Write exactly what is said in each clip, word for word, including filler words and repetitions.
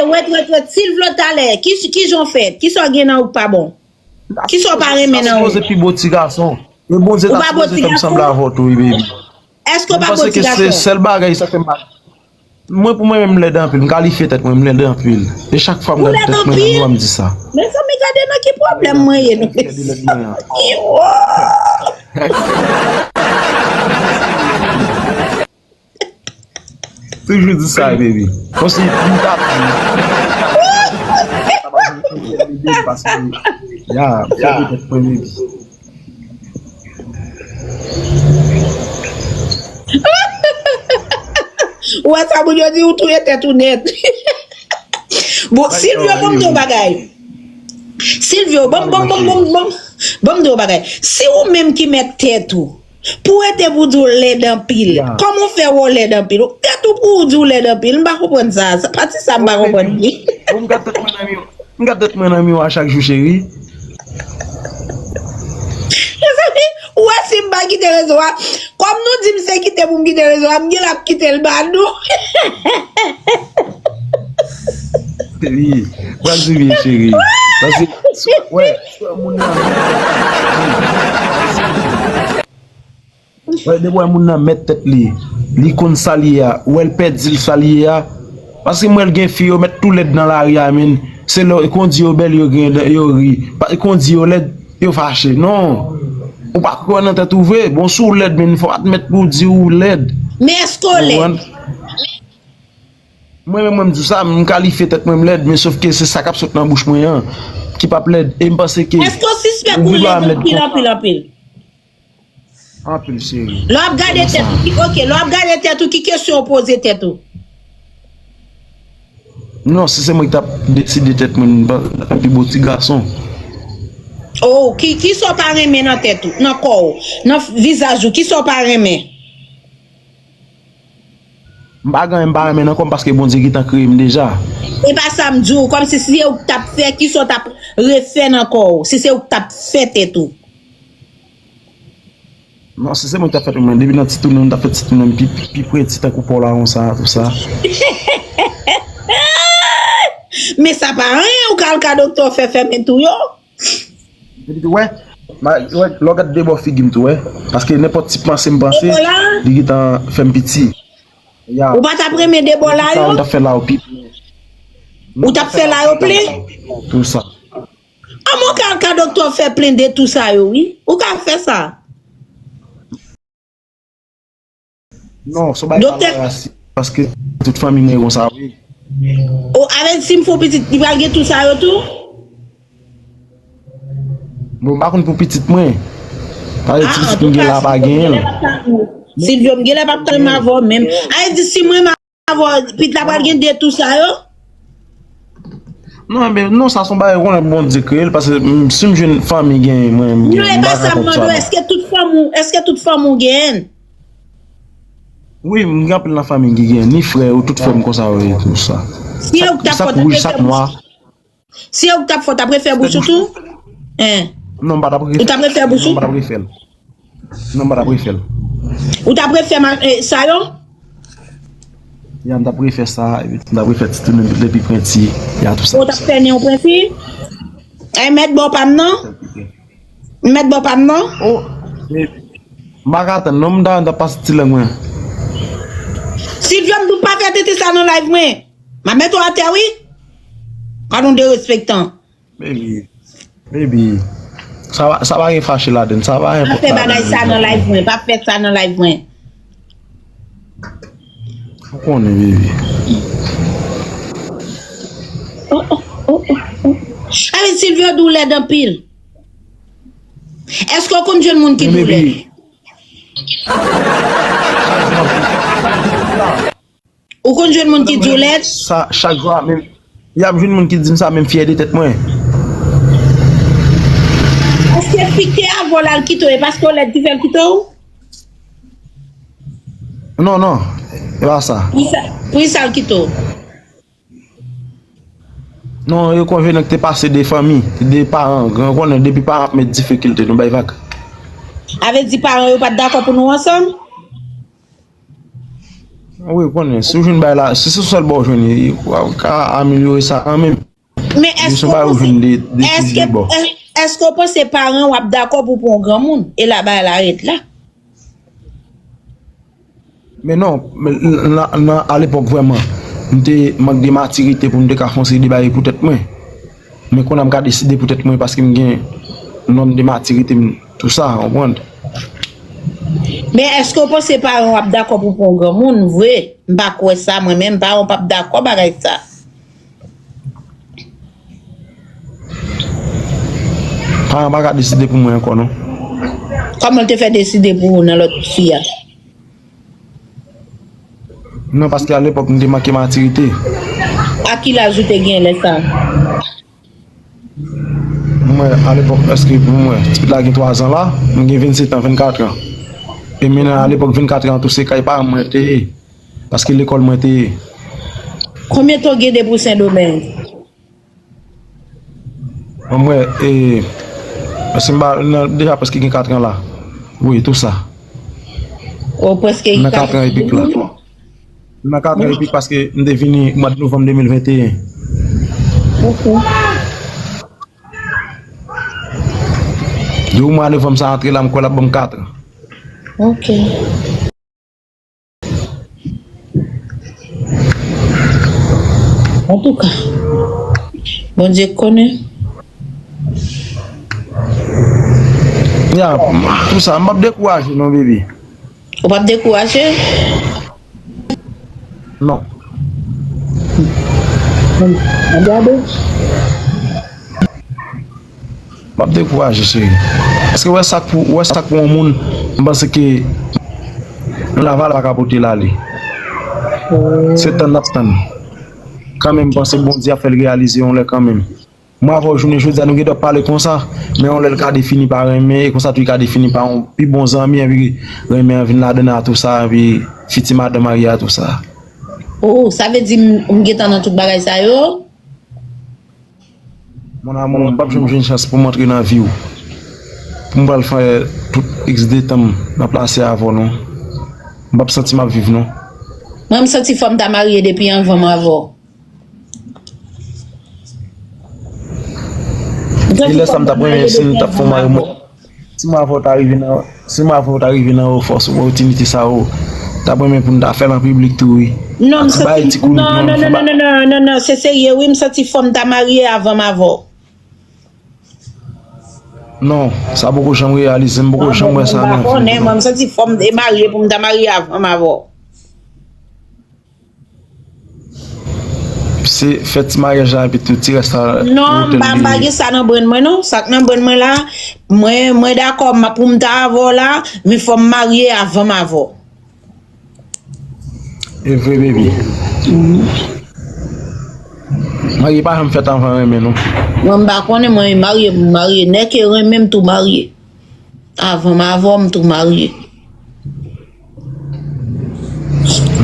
wèt, wèt, wèt. Silvio talè, ki, ki jan w fèt? Ki sa w gen nan ou k pa bon? Ki sa w pa renmen nan ou? Ou pa sipoze pi bo ti gason. E Bondye ta sipoze fè m sanble avè w tou, wi, baby. Èske w pa bo ti gason? Mwen panse ke se sèl bagay sa fè m mal. Mwen, pou mwen menm, m lèd anpil. M kalifye tèt mwen, m lèd anpil. E chak fwa m gade tèt mwen nan miwa, m di sa. Mezanmi, gade nan ki pwoblèm mwen ye, non. Toujou di sa, baby. Kòmsi m t ap di. Ya, m fè de tèt mwen, baby. Ou wè sa moun yo di, ou touye tèt ou nèt. Bon, Silvio, ban m di yon bagay. Silvio, ban m, ban m, ban m, ban m, ban m, ban m di yon bagay. Si ou menm ki mèt tèt ou, pou rete pou di w lèd anpil, kòman w fè wè w lèd anpil? Ou tèt ou pou w di w lèd anpil. M pa konprann sa. Sa, pati sa m pa konprann li. Bon, m gade tèt mwen nan miwa. M gade tèt mwen nan miwa chak jou, cheri. Mezanmi, ou wè si m pa kite rezo a, kòm nou di m se kite pou m kite rezo a, m gen lè ap kite l ba nou. Cheri, pral di byen, cheri. Paske, wè, sou moun nan. Wè, depi w wè moun nan mèt tèt li, li konn sa li ye a, ou wè l pèdi l sa li ye a. Paske m wè l gen fi, yo mèt tou lèd nan lari a, men. Se lè, kon di yo bèl, yo gen, yo ri. Pa, kon di yo lèd, yo fache. Non. Ou pa kwè nan tèt ou vre. Bon, si w lèd, men, fò w admèt pou w di w lèd. Men èske w lèd? Mwen menm, mwen m di w sa, m kalifye tèt mwen m lèd, men sòf ke se sa k ap sot nan bouch mwen an ki p ap lèd. E m panse ke. Èske w sispèk ou lèd anpil, anpil, anpil? Anpil, cheri. Lè w ap gade tèt ou, ki, ok, lè w ap gade tèt ou, ki kesyon w poze tèt ou? Non, si se mwen ki t ap deside tèt mwen, m pa, m pi bo ti gason. Oh, ki, ki sa w pa renmen nan tèt ou, nan kò w, nan vizaj ou, ki sa w pa renmen? M pa gen anyen m pa renmen nan kò m paske Bondye gentan kreye m deja. E pa sa m di w, kòmsi si se ou k t ap fè, ki sa w t ap refè nan kò w, si se ou k t ap fè tèt ou? Non, si se mwen ki t ap fè tèt mwen, depi nan ti tounen, m t ap fè ti tounen m pi, pi, pi preti tankou pòlawon sa, tou sa. Men sa pa anyen, ou ka al ka doktè w fè fèmen tou yo. Epi tou, wè, ma, wè, lè w gade de bò figi m tou, wè. Paske nenpòt ti panse m panse, li gentan fè m piti. Ya. Ou pa t ap renmen de bò la yo? Sa m t ap fè la yo pi. Ou t ap fè la yo plen? Tou sa. Kòman w ka al ka doktè w fè plen de tou sa yo, wi? Ou ka fè sa. Non, se yon bagay pa la rasi, paske tout fanmi mwen konsa, wi. O, avè di si m fè w pitit, li pral gen tou sa yo tou? Bon, m pa konn pou pitit mwen. Paske ti pitit m gen la pa genyen l. Silvio, m gen lè p ap tann m avè w menm. Avè di si mwen m avè w, pitit la pral gen de tou sa yo? Non, men non, sa se yon bagay konnen Bondye kreye l, paske, mm, si m jwenn fanmi genyen mwen, m genyen, m pa ka kont sa non. Èske tout fanmi w, èske tout fanmi w genyen? Wi, m gen anpil nan fanmi m ki genyen, ni frè yo, tout frè m konsa yo ye, tou sa. Si yo k t ap fè w, t ap refè bouch ou? Si yo k t ap fè w, t ap refè bouch ou tou? Hein? Non, m pa t ap refè. Ou t ap refè bouch ou? Non, m pa t ap refè l. Non, m pa t ap refè l. Ou t ap refè ma-, eh, sa yo? Ya, m t ap refè sa, epi m t ap refè ti tounen depi pwenti, ya, tou sa. Ou t ap fè nen w pwenti? Ay, mèt bò pa m non? Mèt bò pa m non? Oh, eh, m pa ka tann non, m ta, m ta pase ti lang mwen. Silvio, m di w pa fè tete sa nan live mwen. M ap mete w atè, wi. Gadon derespektan. Baby, baby, sa pa, sa pa gen fache ladann, sa pa enpòtan. Pa fè bagay sa nan live mwen, pa fè sa nan live mwen. Ou konnen, baby. Oh, oh, oh, oh, oh. Avè Silvio di w lèd anpil. Èske w konn jwenn moun ki di w lèd? Ou konn jwenn moun ki di w lèd? Sa, chak jou a menm, y ap jwenn moun ki di m sa, menm fyè de tèt mwen. Èske fi k te avè w la l kite w, e paske w lèd ki fè l kite w? Non, non, e pa sa. Poukisa, poukisa l kite w? Non, yo konveni k te pase de fanmi, de paran, gran konnen depi paran ap met difikilte, nou bay vag. Avè di paran yo pa t dakò pou nou ansanm? Wi, ou konnen, si w jwenn bagay la, si se sèl bò w jwenn li, w ka amelyore sa kanmenm. Men èske w panse, èske, èske w panse paran w ap dakò pou pran yon granmoun? E la bagay la ret la. Men non, men nan, nan, alepòk vrèman, m te mank de matirite pou m te ka fè yon seri de bagay pou tèt mwen. Men kounye a m ka deside pou tèt mwen paske m gen nòm de matirite m, tou sa, w konprann? Men èske w panse paran w ap dakò pou pran yon granmoun? Vre, m pa kwè sa, mwen menm, paran w p ap dakò bagay sa. Paran pa ka deside pou mwen ankò, non. Kòman l te fè deside pou ou nan lòt fi a? Non, paske alepòk, m te manke matirite. A ki laj ou te gen lè sa? Mwen, alepòk, èske pou mwen, ti pitit la gen twa zan la, m gen vennset an, vennkat an. E men nan alepòk, vennkat an tou, se kay paran mwen te ye. Paske lekòl mwen te ye. Konbyen tan w gen depi w Sendomeng? Mwen, e, paske m pa, nan, deja prèske gen kat an la. Wi, tou sa. O, prèske gen kat an. Nan kat an epi la. Nan kat an epi paske m te vini mwa de novanm de mil venteyen. Ok. Depi mwa novanm sa antre la, m kwè l ap ban m kat an. Ok. Antouka, Bondye konnen. Ya, tou sa, m p ap dekouraje non, baby. Ou p ap dekouraje? Non. Gade. M ap dekouraje, cheri. Paske wè sa k pou, wè sa k pou yon moun, m panse ke laval pa ka pote l ale. Se tann n ap tann. Kanmenm, m panse Bondye ap fè l reyalize yon lè kanmenm. Mwen avè w jounen jodi a, nou gen dwa pale konsa, men yon lè l ka defini pa renmen, e konsa tou li ka defini pa yon pi bon zanmi, epi renmen an vin ladan nan tou sa, epi fiti madanm marye a tou sa. Oh, sa vle di m, m gentan nan tout bagay sa yo? Mon amour, m p ap janm jwenn chans pou m antre nan vi w. Pou m pral fè tout x de tan m nan plase avè w, non. M p ap santi m ap viv, non. Mwen, m santi fò m ta marye depi anvan m avè w. E lè sa m t ap renmen si m t ap fè w marye, mwen. Si mwen avè w ta rive nan, si mwen avè w ta rive nan yon fòs opòtinite sa yo, t ap renmen pou n ta fè l an piblik tou, wi. Non, m santi, non, non, non, non, non, non, non, se serye, wi, m santi fò m ta marye avan m avè w. Non, sa poko janm reyalize, m poko janm wè sa nan vi m. Mwen, m santi fò m te marye pou m ta marye avan m avè w. Se fè ti maryaj la epi tou ti rès la. Non, m pa, m pa gen sa nan brenn mwen non. Sa k nan brenn mwen la, mwen, mwen dakò m, pou m ta avè w la, men fò m marye avan m avè w. E vre, baby. Marye pa janm fèt anvan renmen, non. Mwen, m pa konnen, mwen, marye pou m marye. Nèke renmen m tou marye. Avan m avè w, m tou marye.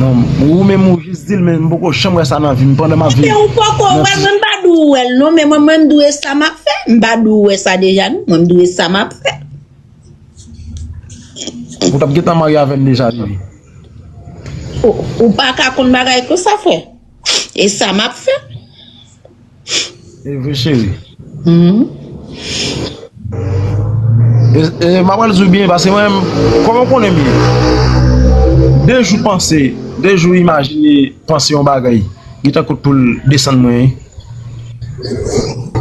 Non, ou menm ou jis di l, men m poko janm wè sa nan vi m pandan m ap viv. Epi ou poko wè l, mwen m pa di w wè l non, men mwen, mwen m di w e sa m ap fè. M pa di w wè sa deja non, mwen m di w e sa m ap fè. Ou t ap gentan marye avè m deja, baby. Ou, ou pa ka konn bagay konsa, frè. E sa m ap fè. E vre, cheri. Mhm. E, e, m ap pral di w byen, paske mwen menm, kòman w konnen m ye? De jou panse, de jou imajine, panse yon bagay, li tankou pou l desann mwen, wi.